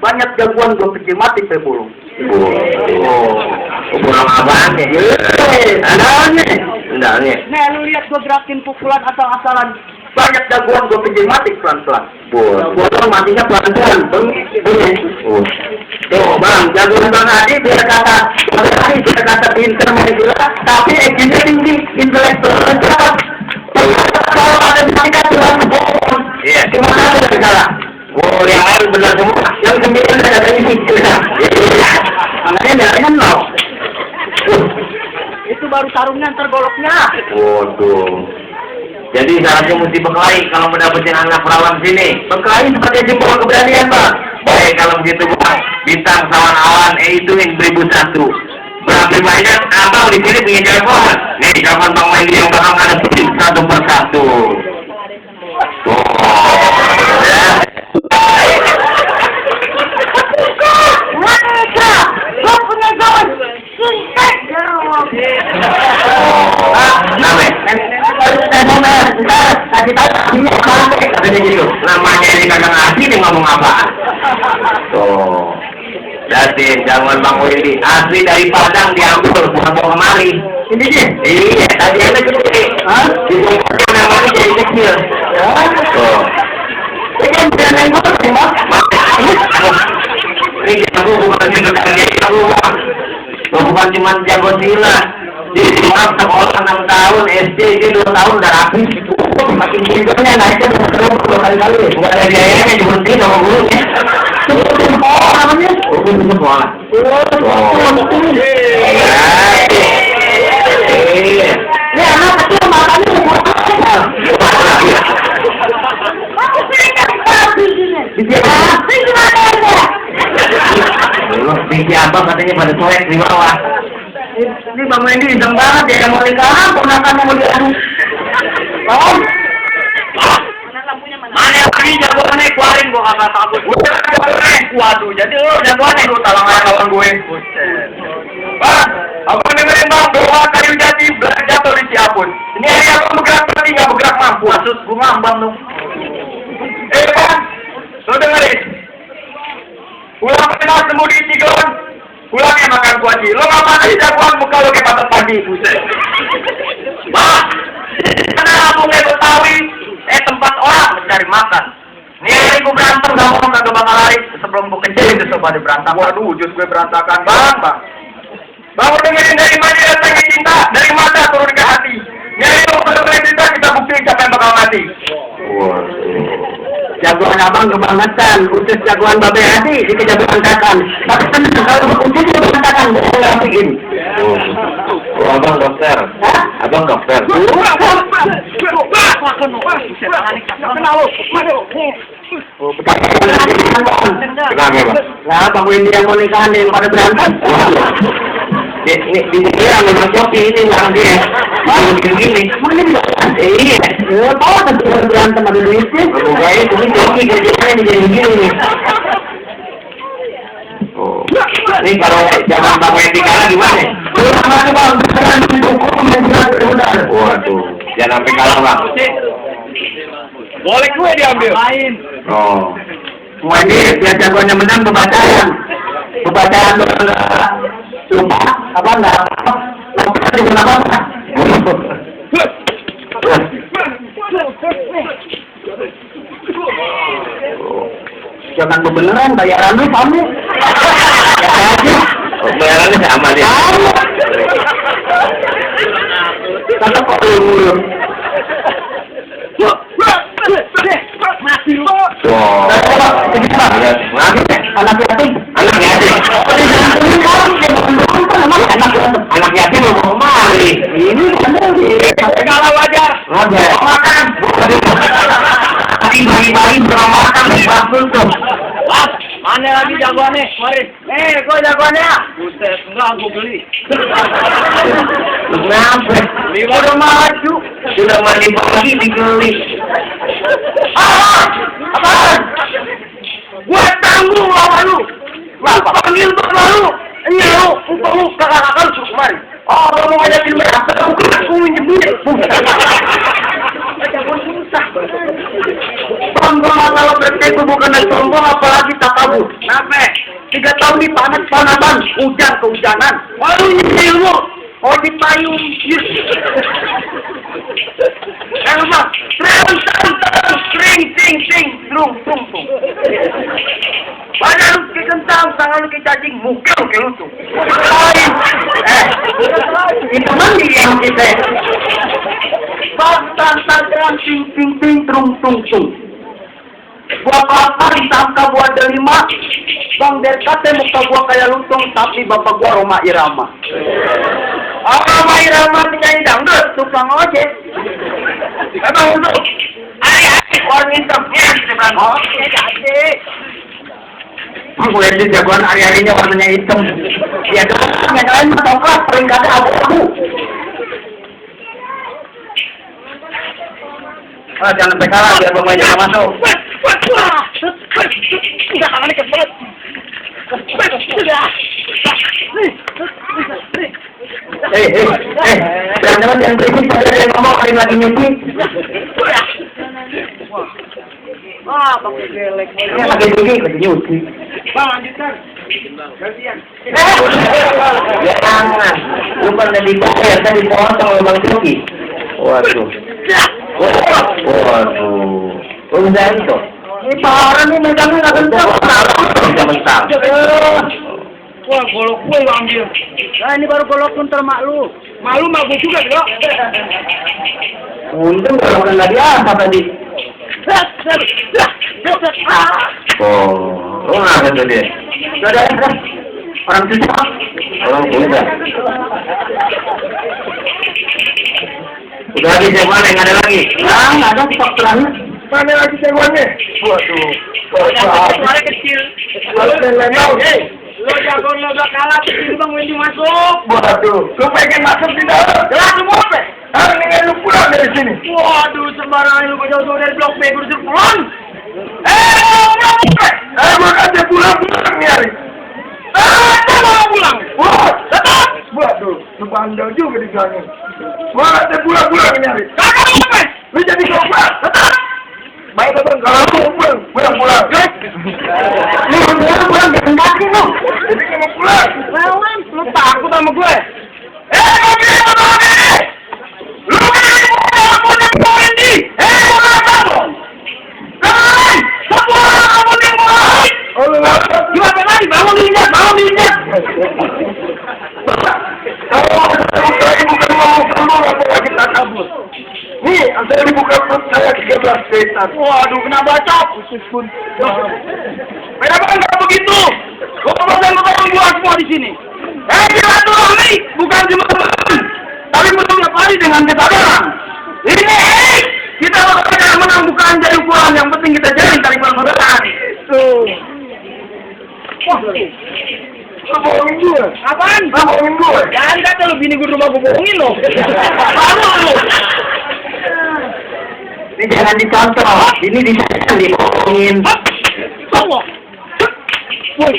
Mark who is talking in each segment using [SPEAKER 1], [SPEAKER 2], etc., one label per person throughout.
[SPEAKER 1] banyak jagoan gue kecil mati pebulu.
[SPEAKER 2] Pulang apaan nih? Sendalnya.
[SPEAKER 1] Nih lu lihat gue gerakin pukulan asal-asalan. Banyak jagoan gue kecil mati pelan-pelan. Jagoan matinya pelan-pelan. Tuh bang, jagoan Bang Adi biar kata pinter main gila, tapi EQ-nya tinggi, intelektual cepat. Kalau ada di sana tuh iya, gimana ada segala? Yang lain benar semua. Yang 9 ada ini. Makanya darahnya 0. Itu baru sarungnya ntar goloknya.
[SPEAKER 2] Waduh. Jadi syaratnya mesti berkelahi kalau mendapatkan anak perawan sini.
[SPEAKER 1] Berkelahi sebagai simbol keberanian, Bang.
[SPEAKER 2] Baik, kalau begitu Bang, bintang sawan awan itu yang 1001. Berapa banyak abang di sini punya jawaban? Nih, jawaban Bang Wendy yang bakal ngadepin satu persatu. Namanya ini kagak ngasih nih ngomong apa? Tuh, jadi jangan Bang Wendy asli dari Padang diambil bukan bawa kemari.
[SPEAKER 1] Ini sih?
[SPEAKER 2] Iya, tadi ada gede.
[SPEAKER 1] Hah?
[SPEAKER 2] Dibongkar namanya jadi kecil. Tuh.
[SPEAKER 1] Ini kan brand yang baru sih, Bang.
[SPEAKER 2] Ini jago bukan jago Bang. Bukan cuma jago silat. Di sekolah 6 tahun, SD ini 2 tahun udah rapi.
[SPEAKER 1] Makin tingginya naiknya terus kali-kali.
[SPEAKER 2] Enggak ada biayanya diberhentiin sama gurunya.
[SPEAKER 1] Itu sekolah namanya.
[SPEAKER 2] Itu sekolah.
[SPEAKER 1] Ini anak kecil makannya
[SPEAKER 2] Biji abang katanya pada cuek di bawah.
[SPEAKER 1] Ini Bang Wendy hidang banget ya, mau nikah, ponakan mau diadu. Om,
[SPEAKER 2] Mana yang pergi jagoannya keluarin gua kagak takut.
[SPEAKER 1] waduh, jadi lo jagoannya lu talangan lawan gue.
[SPEAKER 2] Bang, abang dengerin bang, doa kayu jati jatuh di Ciapun. Ini hari abang bergerak berarti nggak bergerak mampu.
[SPEAKER 1] Maksud gue ngambang dong.
[SPEAKER 2] Bang, lo dengerin. Pulang kenal sembuh di Cigon. Pulangnya makan kuaci. Lo nggak makan di jagoan muka lo kayak patah pagi. Bang, karena kampungnya Betawi, tempat orang mencari makan. Nih hari gue berantem sama orang kagak bakal lari sebelum gue kecil itu coba berantakan.
[SPEAKER 1] Waduh, jus gue berantakan bang.
[SPEAKER 2] Bang, dengerin dari mana datangnya cinta, dari mata turun ke hati. Nih lo kalau cinta kita buktiin siapa yang bakal mati.
[SPEAKER 1] Jagoan abang kebangetan, usus jagoan Babe Adi dikejar berantakan. Tapi tenang kalau ususnya berantakan, gue nggak bikin.
[SPEAKER 2] Abang dokter. Abang dokter.
[SPEAKER 1] Nah, Bang Wendy yang mau nikahan yang pada berantem.
[SPEAKER 2] Ini dia memang kopi ini orang dia. Begini.
[SPEAKER 1] Mana bisa?
[SPEAKER 2] Iya.
[SPEAKER 1] Bawa tentu berantem ada duitnya.
[SPEAKER 2] Bukannya ini kopi kerjanya jadi gini. Oh. Ini kalau zaman Bang Wendy kalah gimana? Waduh, jangan sampai kalah Bang. Boleh gue diambil.
[SPEAKER 1] Main.
[SPEAKER 2] Oh.
[SPEAKER 1] Semua ini biar jagoannya menang pembacaan. Pembacaan lupa apa enggak? Lupa di mana apa? Jangan beneran bayaran lu kamu.
[SPEAKER 2] Bayarannya sama dia.
[SPEAKER 1] Karena kok dulu.
[SPEAKER 2] Mati lu. Wow.
[SPEAKER 1] Anak yatim.
[SPEAKER 2] Anak yatim. Anak yatim mau kemari.
[SPEAKER 1] Ini bener sih.
[SPEAKER 2] Kalau wajar.
[SPEAKER 1] Wajar.
[SPEAKER 2] Makan. Tapi bagi-bagi belum makan di bakul tuh.
[SPEAKER 1] Mana lagi jagoannya? Mari. Kok jagoannya? Buset, enggak aku beli.
[SPEAKER 2] Kenapa?
[SPEAKER 1] Udah maju.
[SPEAKER 2] Sudah mandi pagi dibeli.
[SPEAKER 1] Apaan? Gua tanggung lawan lu. Panggil baru. Ini lu kakak-kakak suruh kemari. Oh, lu mau ngajakin mereka? Aku minjem duit. Jagoan susah. Bang mah kalau berarti itu bukan sombong, apalagi takabur.
[SPEAKER 2] Kenapa?
[SPEAKER 1] 3 tahun di panas-panasan, hujan kehujanan. Waduh, ini ilmu. Oh, di payung.
[SPEAKER 2] Apa? Sering, sing, tung. Badan lu kayak kentang, tangan lu kayak cacing, muka lu kayak lutung.
[SPEAKER 1] Itu mandi yang kita. Bantang tajam, ting, tung. Gua kelapa disangka gua delima. Bang Derkate muka gua kayak lutung, tapi bapak gua Roma Irama.
[SPEAKER 2] Roma Irama penyanyi dangdut,
[SPEAKER 1] Tukang ojek.
[SPEAKER 2] emang untuk hari-hari orang hitamnya sebenarnya.
[SPEAKER 1] Oh, jadi. Aku lihat di jagoan hari-harinya warnanya hitam. Ya dong, yang lain mah tongkat, peringkatnya abu-abu. Oh, jangan sampai kalah, biar pemainnya nggak masuk.
[SPEAKER 2] Udah kangen kebelet.
[SPEAKER 1] Jangan yang berisik pada yang ngomong paling lagi nyuci.
[SPEAKER 2] Wah, pakai gelek.
[SPEAKER 1] Ini lagi nyuci.
[SPEAKER 2] Bang, lanjutkan. Gantian.
[SPEAKER 1] Jangan, lu pernah dibayar tadi potong sama Bang Cuki. Waduh. Udah itu. Ini parah nih megangnya nggak kencang. Bisa mentang.
[SPEAKER 2] Wah, golok gue lu ambil.
[SPEAKER 1] Nah, ini baru golok ntar mak lu.
[SPEAKER 2] Malu mah gue juga, Dok.
[SPEAKER 1] Untung kalau nggak diapa tadi. Oh, nggak ada dia. Nggak ada. Orang susah. Orang susah. Udah lagi jagoan, nggak ada lagi. Nah, nggak ada stok terangnya.
[SPEAKER 2] Mana lagi jagoannya?
[SPEAKER 1] Waduh.
[SPEAKER 2] Suara kecil. Lo jagoan lo udah kalah, ini Bang Wendy masuk.
[SPEAKER 1] Waduh.
[SPEAKER 2] Lu pengen masuk di dalam? Jelas semua, Pe.
[SPEAKER 1] Mendingan lu pulang dari sini.
[SPEAKER 2] Waduh, sembarangan lu jauh-jauh dari blok B, gue disuruh pulang.
[SPEAKER 1] Gua aja pulang nih hari.
[SPEAKER 2] Kita mau pulang.
[SPEAKER 1] Wah,
[SPEAKER 2] Tetap.
[SPEAKER 1] waduh, lu bandel juga di sana. Gua aja pulang nih hari.
[SPEAKER 2] Kakak mau, Pe.
[SPEAKER 1] Lu jadi kopar.
[SPEAKER 2] Tetap.
[SPEAKER 1] Baik, Bang. Kalau lu pulang. Lu pulang jangan kaki lu. Jadi mau pulang.
[SPEAKER 2] Lawan, lu takut sama gue?
[SPEAKER 1] Mobil.
[SPEAKER 2] Lu mau nyembuhin di? Mau apa? Kamu, semua kamu nyembuhin.
[SPEAKER 1] Oh, lu
[SPEAKER 2] Gimana lagi? Bangun diinjak.
[SPEAKER 1] bukan mau keluar atau lagi tak kabur. Nih, saya buka perut saya 13 setan.
[SPEAKER 2] Waduh, kena bacok.
[SPEAKER 1] Khusus pun.
[SPEAKER 2] Kenapa enggak begitu? Gua pesan buat semua di sini. Silaturahmi bukan cuma teman, tapi bersilaturahmi dengan kesadaran. Ini kita bakal menang bukan jadi ukuran, yang penting kita jadi dari persaudaraan.
[SPEAKER 1] Tuh. Wah, lu bohongin gue.
[SPEAKER 2] Apaan?
[SPEAKER 1] Lu bohongin gue.
[SPEAKER 2] Jangan kata lu bini gue rumah gue bohongin lo. Baru lu.
[SPEAKER 1] Ini jangan dicontoh. Ini dibohongin.
[SPEAKER 2] Allah. Woi,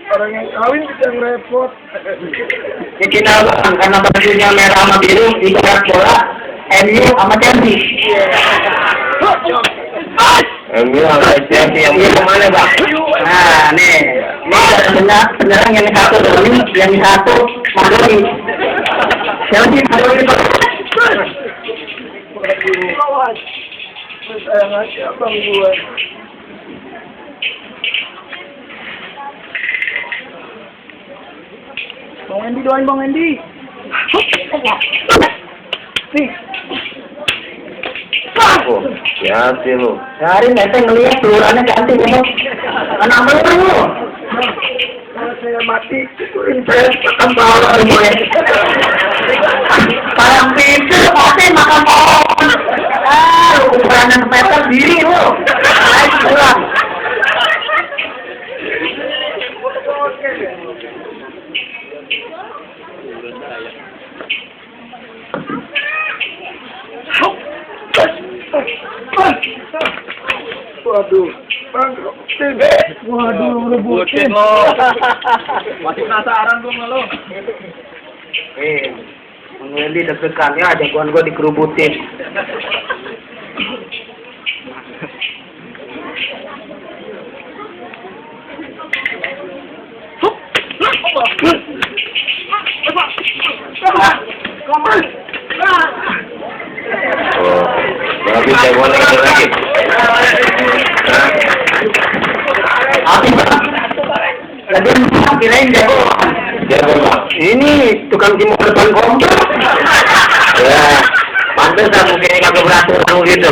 [SPEAKER 1] Orang yang kawin bisa ngerepot. Ini kita bang, karena bajunya merah sama biru, ibarat bola, MU sama Chelsea. MU sama Chelsea yang biru mana bang? Nah, nih. Ini penyerang yang satu Doni, yang satu Madoni. Chelsea Madoni bang. Sayang aja bang gue.
[SPEAKER 2] Bang Wendy doain Bang Wendy.
[SPEAKER 1] Nih. Oh, ya sih lu. Hari nanti ngeliat pelurannya cantik ya. Anak lu. Kalau saya mati, kuring saya makan bawah gue. Parang pintu, mati makan pohon. Ukuran meter diri lu. Naik pulang. Waduh,
[SPEAKER 2] Rebutin lo. Masih penasaran gue sama lo.
[SPEAKER 1] Bang Wendy deg-degan ya, jagoan gue dikerubutin.
[SPEAKER 3] Oh, berarti saya boleh lagi.
[SPEAKER 1] Habis Bang. Lagi kirain jago.
[SPEAKER 3] Jago Bang.
[SPEAKER 1] Ini tukang timur depan komplek.
[SPEAKER 3] Ya, pantes dah mungkin nggak keberatan gitu.